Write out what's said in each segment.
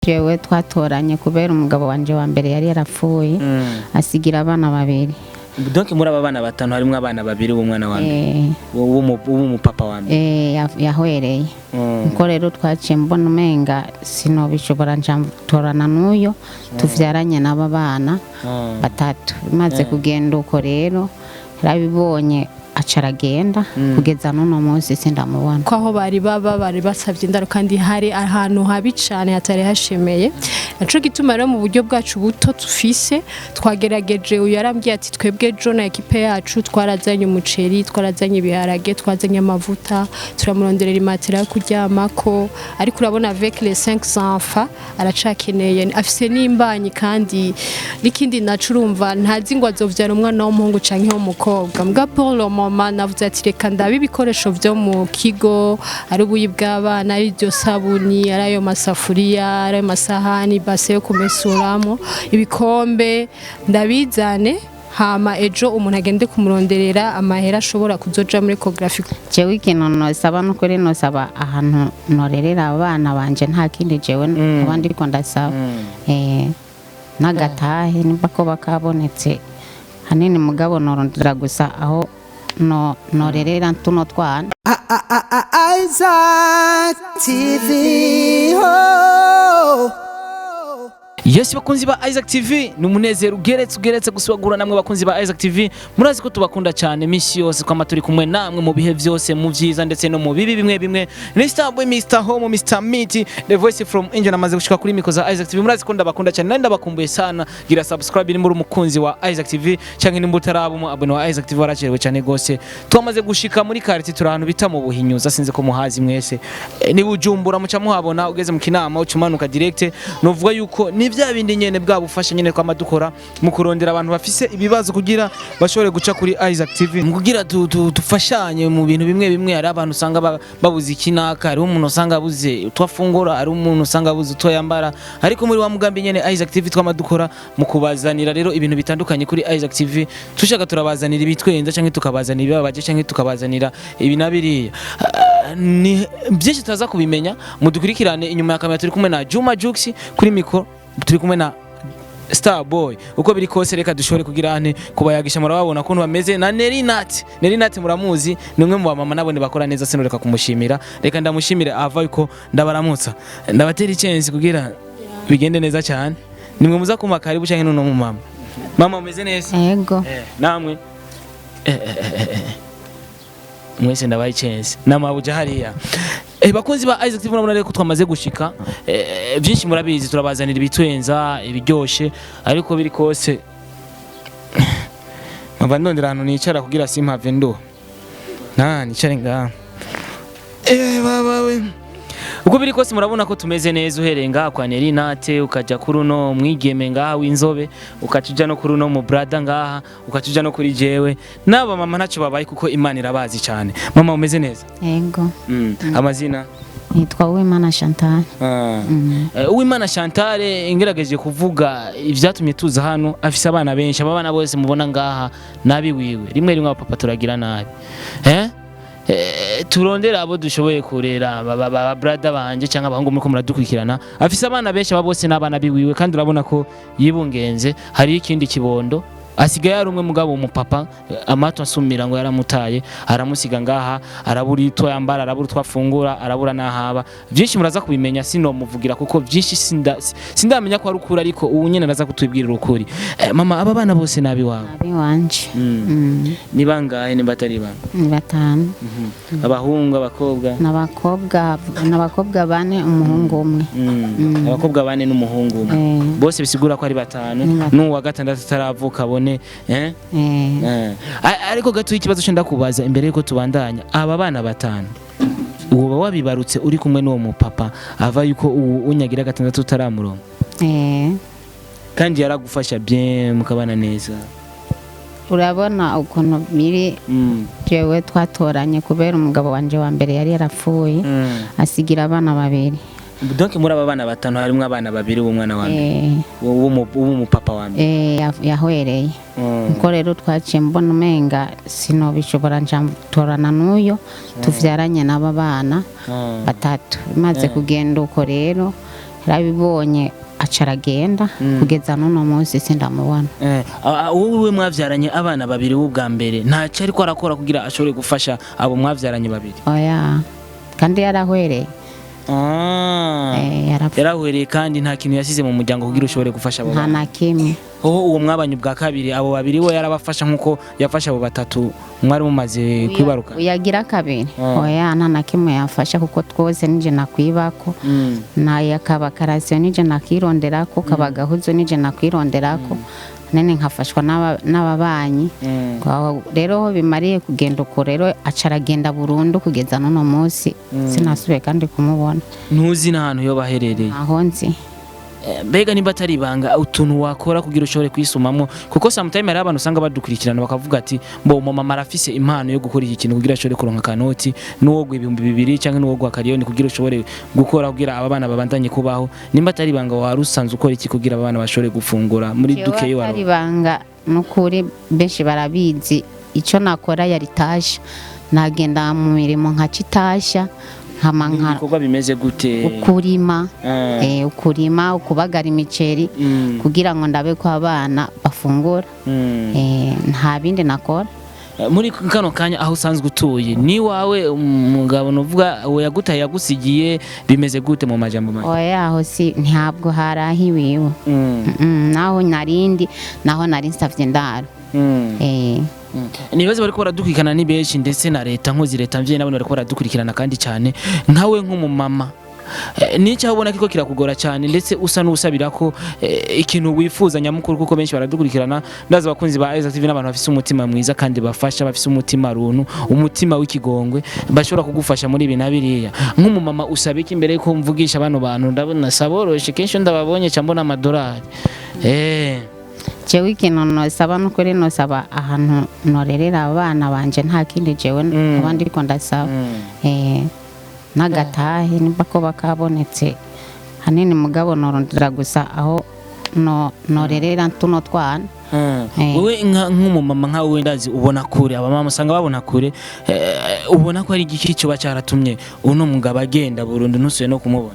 Jewe twatoranye kubera umugabo wanje wa mbere yari yarapfuye, asigira abana babiri. Donc muri aba bana batanu harimo abana babiri b'umwana wa mbere, w'umupapa wa mbere. Yahwereye. Nko rero twaciye mbona umenga sinobishobora, nca torana n'uyo tuvyaranye n'aba bana batatu. Bimaze kugenda uko rero, yarabibonye aca aragenda, kugeza n'uno munsi sindamubona. Ko aho bari baba bari basabye indaro, kandi hari ahantu habi cyane hatari hashemeye. Naco gituma rero mu buryo bwacu buto tufise twagerageje. Uyu yarambwiye ati: "Twebwe jo na équipe yacu twarazanye umuceri, twarazanye ibiharage, twazanye amavuta, turamuronderera imatera yo kuryamako." Ariko urabona, avec les 5 enfants aracakeneye, afise n'imbanyi. Kandi n'ikindi naco, urumva ntazi ngo azovyara umwana w'umuhungu canke w'umukobwa. Mbwa pour le moment navuze ati: "Reka ndabe ibikoresho vyo mu kigo, ari ubuyi bw'abana, ari iryo sabuni, ari ayo masafuriya, ari ayo masahani, base yo kumesuramo, ibikombe, ndabizane, hama ejo umuntu agende kumuronderera amahera ashobora kuzoja muri échographie." Jewe ikintu nosaba n'ukuri, nosaba ahantu norerera abana banje. Nta kindi jewe nkaba ndiko ndasaba. N'agatahe nimba ko bakabonetse hanini, mugabo norondera gusa aho no norerera tuno twana. Isaac TV. Oh. Yes, bakunzi ba Isaac TV, ni umunezero ugeretse ugeretse gusubagura namwe. Bakunzi ba Isaac TV, murazi ko tubakunda cyane misi yose, kwama turi kumwe namwe mu bihe byose, mu byiza ndetse no mu bibi bimwe bimwe. Ni Star Boy, Mr Home, Mr Meat, the voice from Angel, amaze gushika kuri micro za Isaac TV. Murazi ko ndabakunda cyane, nari ndabakumbuye sana. Gira subscribe nimba uri umukunzi wa Isaac TV, cyangwa nimba utaraba umu abonné wa Isaac TV, waracerewe cyane gose. Twamaze gushika muri quartier, turi ahantu bita mu Buhinyuza, sinzi ko muhazi mwese. Ni Bujumbura, muca muhabona ugeze mu Kinama ucumanuka direct. Novuga yuko ni bya bindi nyene bwa bufasha nyene twama dukora mu kurondera abantu bafise ibibazo kugira bashobore guca kuri Isaac TV, mu kugira dufashanye mu bintu bimwe bimwe. Hari abantu usanga babuze ikinaka, hari umuntu usanga abuze utwo afungura, hari umuntu usanga abuze utwo yambara. Ariko muri wa mugambi nyene Isaac TV twama dukora mu kubazanira rero ibintu bitandukanye kuri Isaac TV, tushaka turabazanira ibitwenza canke tukabazanira ibibabaje canke tukabazanira ibi na biriya. Ni byinshi tutaza kubimenya, mudukurikirane. Inyuma ya kamera turi kumwe na Juma Jux, kuri micro turi kumwe na Star Boy. Uko biri kose, reka dushobore kugira ane kubayagisha. Murababona ukuntu bameze na Nelly Nat. Nelly Nat muramuzi, ni umwe mu bamama nabone bakora neza, sinoreka kumushimira. Reka ndamushimire ava yuko ndabaramutsa, ndabatera icyensi kugira bigende neza cyane. Nimwe muza kuma karibu canke nuno mu mama. Mama, umeze neza? Ego. Namwe mwese ndabaye icyensi namabuja hariya. Bakunzi ba Isaac TV, murabona rero ko twamaze gushika. Byinshi murabizi, turabazanira ibitwenza, ibiryoshe. Ariko biri kose mpava ndondera ahantu nicara kugira simpave nduha, nta nicare ngaha. Baba we, uko biri kose murabona ko tumeze neza, uhereye ngaha kwa Nelly Nate, ukaja kuri uno mwigeme ngaha w'inzobe, ukaca uja no kuri uno mu brother ngaha, ukaca uja no kuri jewe. N'aba mama ntacyo babaye kuko Imana irabazi cyane. Mama, umeze neza? Ego. Amazina? Nitwa Uwimana Chantal. Uwimana Chantal, ngerageje kuvuga ibyatumye tuza hano, afise abana benshi. Aba bana bose mubona ngaha nabi wiwe. Rimwe rimwe abapapa turagira nabi, turondera abo dushoboye kurera, ba brother banje cyangwa abahungu muriko muradukurikirana. Afise abana benshi, aba bose n'abana biwiwe, kandi urabona ko yibungenze. Hari ikindi kibondo asigaye ari umwe, mugabo umupapa amato asumira ngo yaramutaye, aramusiga ngaha, arabura icyo yambara, arabura utwo afungura, arabura n'ahaba. Byinshi muraza kubimenya, sinomuvugira kuko byinshi sindamenya ko ari ukuri, ariko ubu nyene araza kutubwirira ukuri. Mama, aba bana bose nabi wawe? Abiwanje. Ni bangahe nimba atari banga? Ni batanu. Abahungu, abakobwa? N'abakobwa bane, umuhungu umwe. Abakobwa bane n'umuhungu umwe. Bose bisigura ko ari batanu. Ni batanu. N'uwa gatandatu ataravuka abone, eh? Eh. Ariko gato ikibazo cyo ndakubaza imbere yuko tubandanya: aba bana batanu uba wabibarutse uri kumwe n'uwo mupapa, ava yuko ubu unyagira gatandatu utaramuronka? Eh. Kandi yaragufasha bien, mukabana neza? Urabona ukuntu biri, jewe twatoranye kubera umugabo wanje wa mbere yari yarapfuye, asigira abana babiri. Donc muri aba bana batanu harimo abana babiri b'umwana wa mbere, w'umupapa wa mbere. Yahwereye. Nko rero twaciye mbona umenga sinobishobora, nca torana n'uyo tuvyaranye n'aba bana batatu. Bimaze kugenda uko rero, Yarabibonye, aca aragenda. Kugeza n'uno munsi sindamubona. Wowe mwavyaranye abana babiri w'ubwa mbere, ntacyo ariko arakora kugira ashobore gufasha abo mwavyaranye babiri? Oya, kandi yarahwereye. Yarapfuye. Yarahwereye kandi nta kintu yasize mu muryango kugira ushobore gufasha abo Nta bana. na kimwe. Hoho uwo mwabanye ubwa kabiri, abo babiri we yarabafasha nkuko yafasha abo batatu mwari mumaze kwibaruka? Uyagira kabiri, oya, nta na kimwe yafasha, kuko twose nije nakwibako. Naye akaba karasiyo nije nakironderako, kaba gahuzo nije nakwironderako, nene nkafashwa n'ababanyi. Rero aho bimariye kugenda uko rero, aca aragenda burundu. Kugeza n'uno munsi sinasubiye kandi kumubona. Ntuzi n'ahantu yoba aherereye? Aho nzi. Mbega nimba atari ibanga, utuntu wakora kugira ushobore kwisumamwo, kuko sometime hari abantu usanga badukurikirana bakavuga ati mbo mama arafise impano yo gukora iki kintu kugira ashobore kuronka kanoti, n'uwo gwa 2000 cyangwa n'uwo gwa kariyoni, kugira ushobore gukora kugira aba bana babandanye kubaho. Nimba atari ibanga, wari usanzwe ukora iki kugira aba bana bashobore gufungura muri Jewe dukeyi atari waronka? ibanga, n'ukuri benshi barabizi icyo nakora. Yari tasha, nagenda mu mirimo nkaca itasha, nkama nka Ibikorwa bimeze gute? Ukurima, ukurima, ukubagara imiceri, kugira ngo ndabe ko abana bafungura. Nta bindi nakora. Muri kano kanya aho usanzwe utuye ni wawe umugabo nuvuga uwo yagutaye yagusigiye, bimeze gute mu majambo make? Oya, aho si ntabwo haraho iwiwe. Naho narindi, naho nari nsavye indaro. Nibaze bariko baradukurikirana ni benshi, ndetse na leta nkozi leta mvye nabo bariko baradukurikirana kandi cyane. Nkawe nk'umumama, n'icyo aho ubona kiko kirakugora cyane, ndetse usa n'usabira ko ikintu wifuza nyamukuru, kuko benshi baradukurikirana, ndazi abakunzi ba Isaac TV n'abantu bafise umutima mwiza kandi bafasha, bafise umutima runtu, umutima w'ikigongwe, bashobora kugufasha muri ibi na biriya. Nk'umumama usaba iki imbere yuko mvugisha bano bantu? Ndabona saboroshe kenshi iyo ndababonye ca mbona amadolari. Jewe ikintu nosaba nukuri, nosaba ahantu norerera abana banje, nta kindi jewe abandi ariko ndasaba. N'agatahe nimba ko bakabonetse hanini, mugabo norondera gusa aho no norerera tuno twana. Wowe nk'umumama nkawe, ndazi ubona kure, abamama usanga babona kure, ubona ko ari igiki coba cyaratumye uno mugabo agenda burundu ntusuye no kumubona?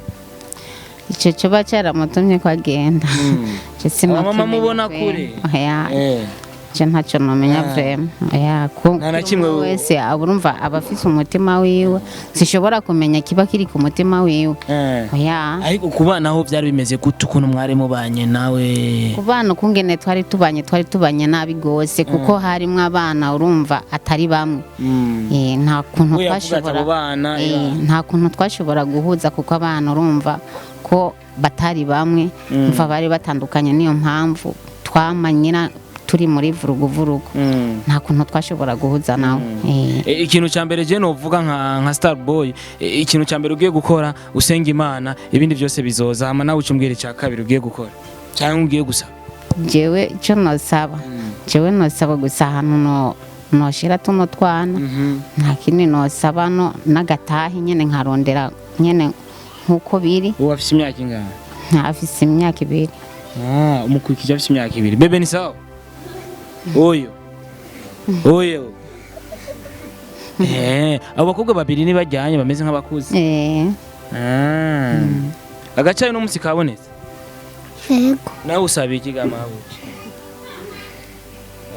Ico coba caramutumye ko agenda. Je Abamama sinokimenya mubona pe. kure. Oya, je ntacyo nomenya vraiment, oya, ko Nta na kimwe umwe wese urumva aba afise umutima wiwe, sishobora kumenya kiba kiri ku mutima wiwe. Oya. Ariko ku bana ho byari bimeze gute, ukuntu mwari mubanye nawe? Ku bana, ukungene twari tubanye, twari tubanye nabi gose, kuko harimwo abana urumva atari bamwe. Nta kuntu We yavuga ati twashobora abo bana, nta kuntu twashobora guhuza, kuko abana urumva ko batari bamwe, umva bari batandukanye. Niyo mpamvu twamanyira turi muri vuruguvurugu. Nta kuntu twashobora guhuza nawe. Ikintu cya mbere je novuga nka Star Boy, ikintu cya mbere ugiye gukora, usenga Imana, ibindi byose bizoza. Hama nawe ucumbwira icya kabiri ugiye gukora cyangwa ugiye gusaba. Jewe icyo nosaba, jewe nosaba gusa ahantu no noshira tuno twana, nta kindi nosaba, no n'agatahe nyene nkarondera nyene nkuko biri. Ubu afise imyaka ingana? Afise imyaka 2. Ah, umukurikije afise imyaka 2. Bebe ni sawa? Oyo. Oyo. Abo bakobwa babiri ni bajyanye bameze nk'abakuze. Ah. Agacayo no musi kabonetse. Yego. Nawe usaba iki ga mabuki?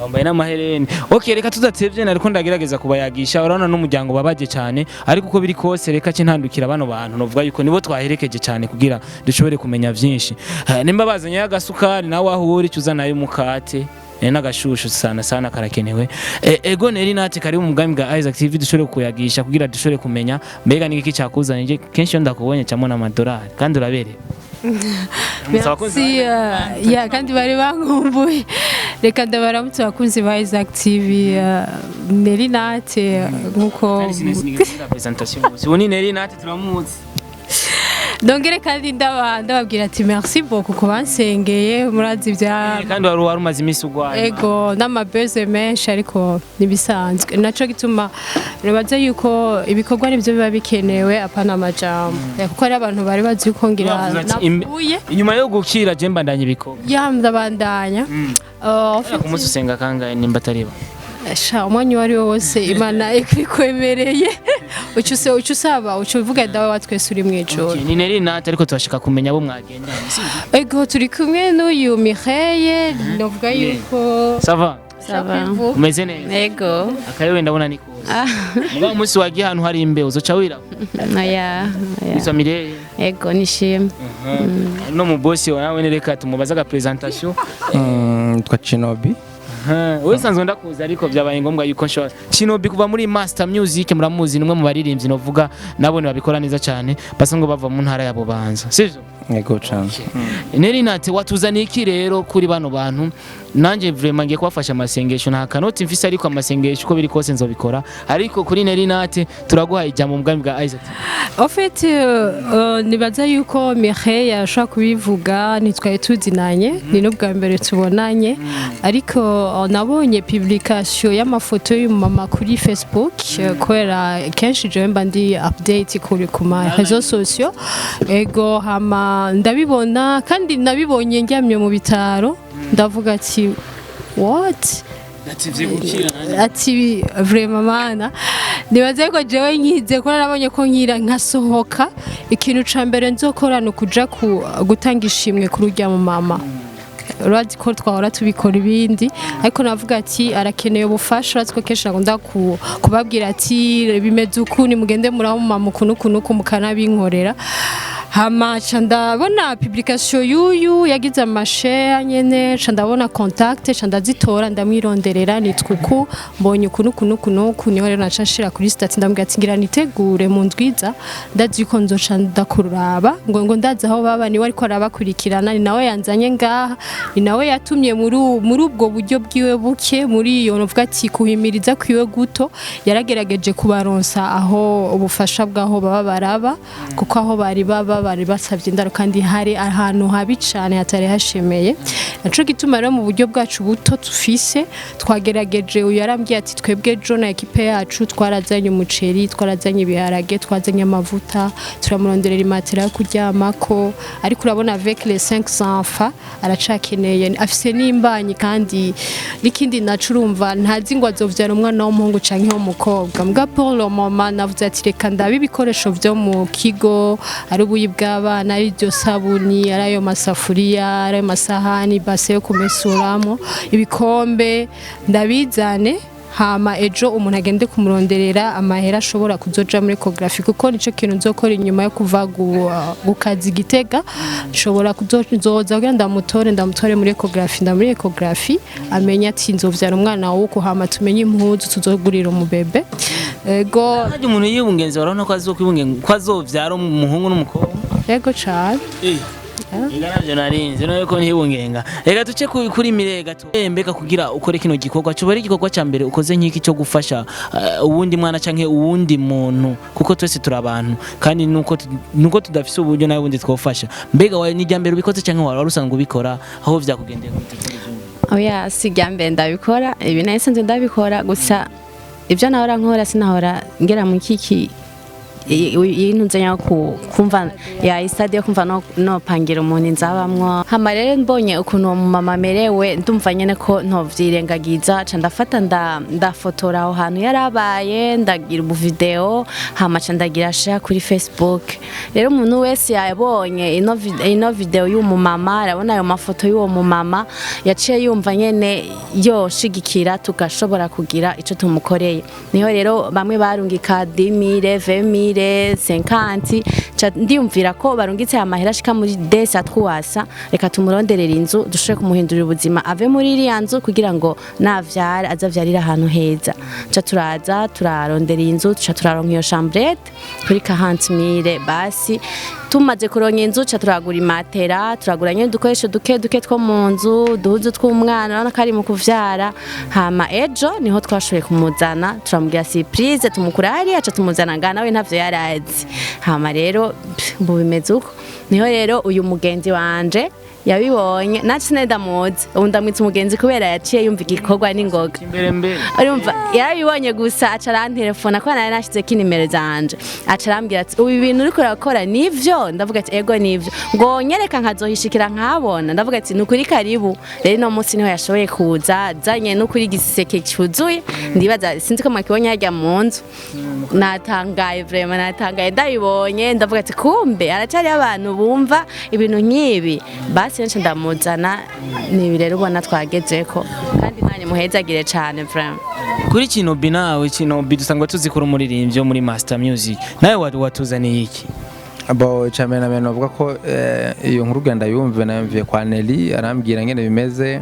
Wambaye n'amahereni. Okay, reka tudatevye, nariko ndagerageza kubayagisha. Urabona n'umuryango babaje cyane, ariko uko biri kose reka ntandukira bano bantu novuga yuko nibo twaherekeje cyane kugira dushobore kumenya vyinshi. Nimba bazanye agasukari, nawe aho uri cuza nayo umukate. N'agashushu sana sana karakenewe. Ego Neri nate kari mu mugambi bwa Isaac TV, dushobore kuyagisha kugira dushobore kumenya mbega ni iki cyakuzanye. Kenshi iyo ndakubonye camona amadolari kandi uraberewe. Merci, ya kandi bari bankumbuye. Reka ndabaramutse abakunzi ba Isaac TV, Neri Nate nkuko Kandi sinigeze presentation gusa. Ubu ni Neri nate turamuzi. Ndongere kandi ndababwira ati merci beaucoup ku bansengeye, murazi ibya Kandi wari umaze iminsi urwaye. Ego, n'amabeze menshi, ariko nibisanzwe. Naco gituma nibaza yuko ibikorwa nibyo biba bikenewe, apana amajambo. Kuko hari abantu bari bazi yuko ngira Bavuze ati, napfuye. Inyuma yo gukira je mbandanya ibikorwa. Ya, ndabandanya. Ku munsi usenga kangahe nimba atari ba? Sha, umwanya uwo ari wo wose Imana ikwemereye. Uca usaba, uca uvuga Dawe wa twese uri mu ijuru. Ni Neri Nate, ariko turashaka kumenya abo mwagendanye, sivyo? Ego, turi kumwe n'uyu Mireille, novuga yuko Ça va? Ça va. Umeze neza? Ego. Akayewe ndabona ni kose. Muga umunsi wagiye ahantu hari imbeho uzoca wirabura. Oya. Oya. Witwa Mireille? Ego, nishimwe. No mu boss wawe nawe reka tumubaze aga présentation. Twa Chinobi. Wewe sanzwe ndakuzi, ariko byabaye ngombwa yuko nshobora. Chinobi kuva muri Master Music, muramuzi, nimwe mu baririmbyi novuga nabone babikora neza cyane, basa ngo bava mu ntara ya Bubanza, sivyo? Yego cyane. Neri Nate, watuzaniye iki rero kuri bano bantu? Nanjye vraiment ngiye kubafasha amasengesho. Nta kanoti mfise, ariko amasengesho uko biri kose nzobikora. Ariko kuri Neri Nate, turaguhaye ijambo mu bwami bwa Isaac. En fait, nibaza yuko Mireille ashobora kubivuga. Ntitwari tuzinanye, ni n'ubwa mbere tubonanye, ariko nabonye publication y'amafoto y'umumama kuri Facebook, kubera kenshi jewe mba ndi update kuri ku ma réseaux sociaux. Ego, hama ndabibona, kandi nabibonye ndyamye mu bitaro, ndavuga ati: "What?" Ati: "Vraiment mana." Nibaze ko jewe nkize ko narabonye ko nkira nkasohoka, ikintu ca mbere nzokora ni ukuja ku gutanga ishimwe kuri urya mu mama. Urazi ko twahora tubikora ibindi, ariko navuga ati arakeneye ubufasha. Urazi ko kenshi nakunda kubabwira ati bimeze uku, nimugende muraho mama uku n'uku n'uku, mukanabinkorera. Hama ca ndabona publication y'uyu yagize amashare nyene, ca ndabona contact, ca ndazitora, ndamwironderera, nitwa uku, mbonye uku n'uku n'uku n'uku. Niho rero naca nshira kuri statut, ndamubwira ati ngira nitegure mu ndwiza, ndazi yuko nzoca ndakuraba, ngo ndazi aho baba. Niwe ariko arabakurikirana, ni nawe yanzanye ngaha, ni nawe yatumye muri ubwo buryo bwiwe buke, muri iyo novuga ati kuhimiriza kwiwe guto, yaragerageje kubaronsa aho ubufasha bw'aho baba baraba, kuko aho bari baba bari basabye indaro kandi hari ahantu habi cane hatari hashemeye. Naco gituma rero mu buryo bwacu buto tufise twagerageje. Uyu yarambwiye ati twebwe ejo na équipe yacu twarazanye umuceri, twarazanye ibiharage, twazanye amavuta, turamuronderera imatera yo kuryamako. Ariko urabona, avec les 5 enfants aracakeneye, afise n'imbanyi, kandi n'ikindi naco urumva ntazi ngo azovyara umwana w'umuhungu canke w'umukobwa. Mbwa pour le moment navuze ati reka ndabe ibikoresho vyo mu kigo, ari ubuyi bw'abana, ari iryo sabuni, ari ayo masafuriya, ari ayo masahani, base yo kumesuramo, ibikombe, ndabizane. Hama ejo umuntu agende kumuronderera amahera ashobora kuzoja muri échographie, kuko nico kintu nzokora inyuma yo kuva gukaza igitega. Nshobora kuzoza kugira ndamutore muri échographie, ndamuri échographie amenye ati nzovyara umwana wuko, hama tumenye impuzu tuzogurira umubebe. Ego. Hajya umuntu yibungenze, urabona ko azokwibungenga ko azovyara umuhungu n'umukobwa. Ego cane. Ega navyo narinzi nawe ko ntibungenga. Reka duce kuri Mirega gato. Mbega kugira ukore kino gikorwa, coba ari igikorwa ca mbere ukoze nk'iki cyo gufasha uwundi mwana canke uwundi muntu, kuko twese turi abantu, kandi nuko tudafise uburyo nawe bundi twofasha. Mbega wawe ni irya mbere ubikoze canke wari usanzwe ubikora? Aho vyakugendeye gute? Oya, si irya mbere ndabikora ibi, nahise nsanzwe ndabikora, gusa ibyo nahora nkora sinahora ngera mu kiki intuze kumva ya stade yo kumva no pangira umuntu inzabamwo. Hama rero mbonye ukuntu uwo mumama amerewe, ndumva nyene ko ntovyirengagiza, ca ndafata ndafotora aho hantu yarabaye, ndagira ubu vidéo, hama ca ndagira share kuri Facebook. Rero umuntu wese yabonye ino vidéo y'uwo mumama, arabona ayo mafoto y'uwo mumama, yaciye yumva nyene yoshigikira tugashobora kugira ico tumukoreye. Niho rero bamwe barungika 10 000, 20 000, 50. Ca ndiyumvira ko barungitse amahera ashika muri desa twasa, reka tumuronderera inzu, dushobore kumuhindurira ubuzima, ave muri iriya nzu kugira ngo navyara azavyarire ahantu heza. Ca turaza turarondera inzu, ca turaronka iyo chambrette kuri 40 000. Basi tumaze kuronka inzu, ca turagura imatera, turagura nyine udukoresho duke duke two mu nzu, uduhuzu tw'umwana, urabona ko ari mu kuvyara. Hama ejo niho twashoboye kumuzana, turamubwira surprise, tumukura hariya ca tumuzana ngaha, nawe ntavyo yarazi. Hama rero ubu bimeze uko. Niho rero uyu mugenzi wanje yabibonye, naci sinari ndamuzi, ubu ndamwitse umugenzi kubera yaciye yumva igikorwa n'ingoga. Imbere mbere. Urumva yarabibonye gusa, aca arantelefona kubera nari nashizeko inimero zanje, aca arambwira ati ubu ibintu uriko urakora nivyo? Ndavuga ati ego nivyo. Ngo nyereka nkazohishikira nkabona. Ndavuga ati nukuri karibu. Rero ino munsi niho yashoboye kuza azanye nukuri igiseke cyuzuye, ndibaza sinzi ko mwakibonye harya mu nzu. Natangaye vraiment, natangaye ndabibonye, ndavuga ati kumbe aracyari abantu bumva ibintu nk'ibi. Basi nce ndamuzana, ni ibi rero ubona twagezeko, kandi Imana imuhezagire cane vraiment. Kuri Kinobi nawe, Kinobi dusanzwe tuzi kuri umuririmbyi wo muri Master Music, nawe watuzaniye iki? Bo, icambere na mbere novuga ko iyo nkuru ugenda yumve nayumviye kwa Nelly, arambwira ngene bimeze.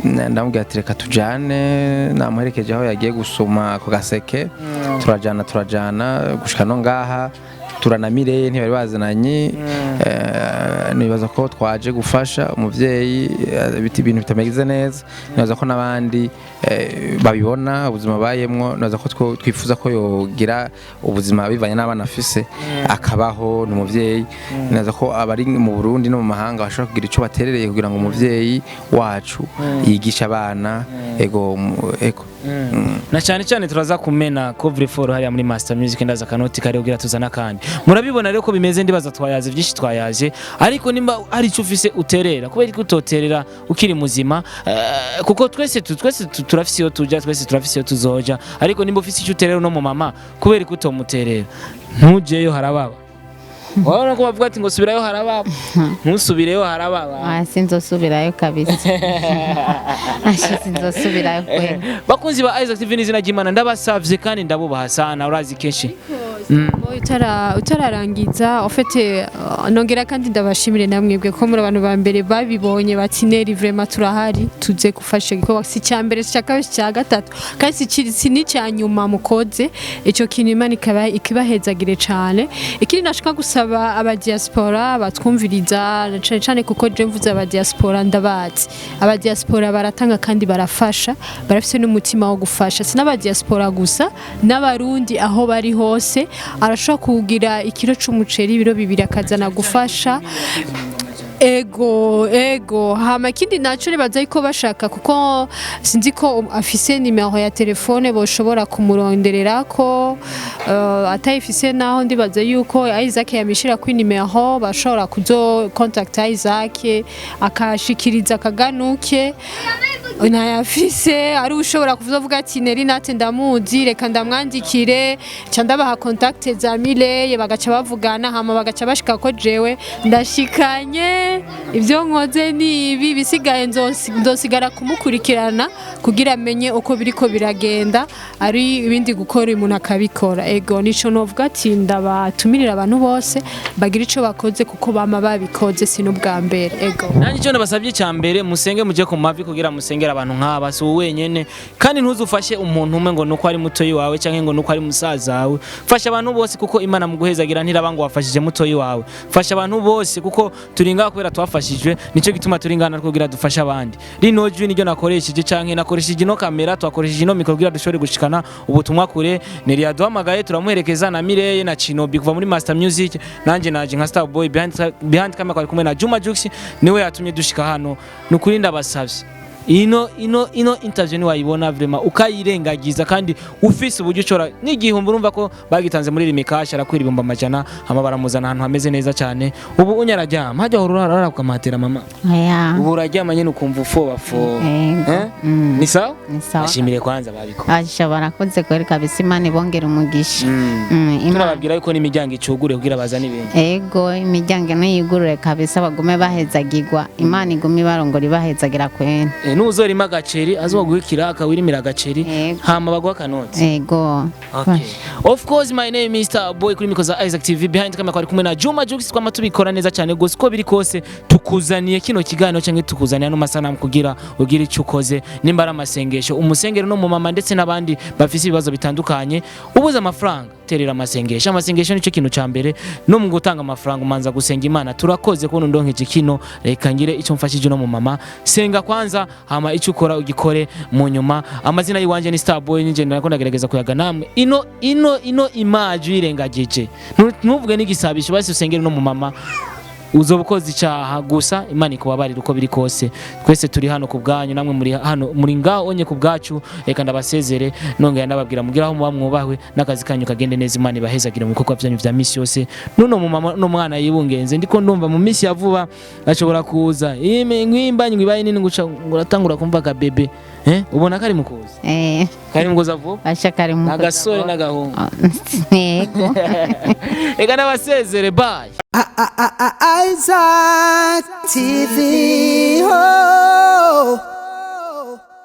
Ndamubwira ati reka tujane, namuherekeje aho yagiye gusoma ako gaseke, turajana gushika no ngaha turanamire, ntibari bazananye. Nibaza ko twaje gufasha umuvyeyi, ibintu bitameze neza. Nibaza ko n'abandi babibona ubuzima bayemwo, nibaza ko twifuza ko yogira ubuzima bivanye n'abana afise, akabaho. Ni umuvyeyi, nibaza ko abari mu Burundi no mu mahanga bashobora kugira ico baterereye kugira ngo umuvyeyi wacu yigishe abana. Ego, ego. Na cyane cyane turaza kumena couvre fort hariya muri Master Music, ndaza kanoti kare kugira tuzana kandi murabibona rero ko bimeze. Ndibaza twayaze byinshi, twayaje, ariko nimba hari icyo ufise uterera, kubera ko utoterera ukiri muzima, kuko twese turafise iyo tuja, twese turafise iyo tuzoja. Ariko nimba ufise icyo uterera no mu mama, kubera ko utomuterera, ntujeyo harababa. Wabona ko bavuga ati ngo subirayo harababa, ntusubireyo harababa. Ah, sinzosubirayo kabisa. Asha, sinzosubirayo kweli. Bakunzi ba Isaac TV, n'izina ry'Imana ndabasavye kandi ndabubaha sana, urazi kenshi. Boy, utararangiza en fait, nongera kandi ndabashimire namwebwe ko muri abantu ba mbere babibonye bati Neri vraiment turahari, tuze gufasha igikorwa. Si icya mbere, si icya kabiri, si icya gatatu, kandi si n'icya nyuma mukoze icyo kintu. Imana ikibahezagire cane. Ikindi nashaka gusaba aba diaspora batwumviriza cane cane, kuko je mvuze aba diaspora ndabazi, aba diaspora baratanga kandi barafasha, barafise n'umutima wo gufasha. Si n'aba diaspora gusa, n'abarundi aho bari hose, arashobora kugira ikiro c'umuceri, ibiro 2, akazana gufasha. Ego. Hama ikindi naco nibaza yuko bashaka, kuko sinzi ko afise nimero ya telefone boshobora kumurondererako, atayifise naho ndibaza yuko Isaac yamishira kuri nimero, bashobora kuzo contact Isaac akashikiriza akaganuke. Ntayafise, ari ushobora kuvuga ati Neri nate ndamuzi, reka ndamwandikire, ca ndabaha contact za Mileye, bagaca bavugana, hama bagaca bashika ko jewe ndashikanye ibyo nkoze ni ibi, bisigaye nzosigara kumukurikirana kugira amenye uko biriko biragenda, ari ibindi gukora umuntu akabikora. Ego, nico novuga ati ndabatumirira abantu bose bagira ico bakoze, kuko bama babikoze, si n'ubwa mbere. Ego. Nanjye icyo nabasabye cya mbere, musenge, mujye ku mavi kugira musengere abantu nk'aba. Si wowe wenyene, kandi ntuzufashe umuntu umwe ngo nuko ari mutoyi wawe cyangwa ngo nuko ari musaza wawe. Fasha abantu bose, kuko Imana mu guhezagira ntiraba ngo wafashije mutoyi wawe. Fasha abantu bose, kuko turi ngaha kubera twafashijwe, nicyo gituma turi ngaha natwe kugira dufashe abandi. Rino jwi niryo nakoresheje, canke nakoresheje ino kamera, twakoresheje ino mikoro kugira dushobore gushikana ubutumwa kure. Neri yaduhamagaye turamuherekeza, na Mireye na Chinobi kuva muri Master Music, nanjye naje nka Star Boy behind camera kwari kumwe na Juma Jux, niwe yatumye dushika hano. Nukuri ndabasavye, ino interview ni wayibona vraiment ukayirengagiza, kandi ufise uburyo ushobora n'igihumbi, urumva ko bagitanze muri Rimikashi, arakwira 100,000, hama baramuzana ahantu hameze neza cyane. Ubu unyararyama hajya hora urara ukamatera mama? Oya. Ubu uraryama nyine ukumva ufoba fo? Ego. Eh? Mm. Ni sawa? Ni sawa. Ashimire kwanza babikora. Asha, barakoze kweli kabisa, Imana ibongera umugisha. Tunababwira yuko n'imiryango icugure kugira bazane ibintu. Ego, imiryango niyugurure kabisa, bagume bahezagirwa, Imana igume ibarongora ibahezagira kwene. Nuzorima agaceri azoguha ikiraka wirimira agaceri. Yego. Hama baguha akanoti. Ego. Okay. Of course, my name is Star Boy kuri micro za Isaac TV, behind camera kwari kumwe na Juma Jux. Twama tubikora neza cyane gose, uko biri kose tukuzaniye kino kiganiro cyangwa tukuzaniye ano masanamu kugira ugire icyo ukoze, nimba ari amasengesho umusengero no mu mama ndetse n'abandi bafise ibibazo bitandukanye. Ubuze amafaranga, terera amasengesho. Amasengesho nicyo kintu cya mbere, no mu gutanga amafaranga umanza gusenga Imana. Turakoze kubona undonkeje kino, reka ngire icyo mfashije no mu mama. Senga kwanza, hama icyo ukora ugikore mu nyuma. Amazina y'iwanje ni Star Boy, ninjye ndako ndagerageza kuyaga namwe. Ino image uyirengagije, ntuvuge n'igisabisho, basi usengere no mu mama. Uzoba ukoze icyaha, gusa Imana ikubabarira. Uko biri kose, twese turi hano ku bwanyu, namwe muri hano, muri ngaho onye ku bwacu. Reka ndabasezere, nongera ndababwira mugira aho muba mwubahwe, n'akazi kanyu kagende neza. Imana ibahezagire mu bikorwa byanyu vya misi yose. Nuno mu mama n'umwana yibungenze, ndiko ndumva mu misi ya vuba ashobora kuza nk'imbanyi ibaye nini nguca uratangura kumva ka bebe, ubona kari mu kuza. Eh. Kari mu kuza vuba. Basha kari mu Agasore n'agahungu. Yego. Reka ndabasezere, bye. Isaac TV. Oh.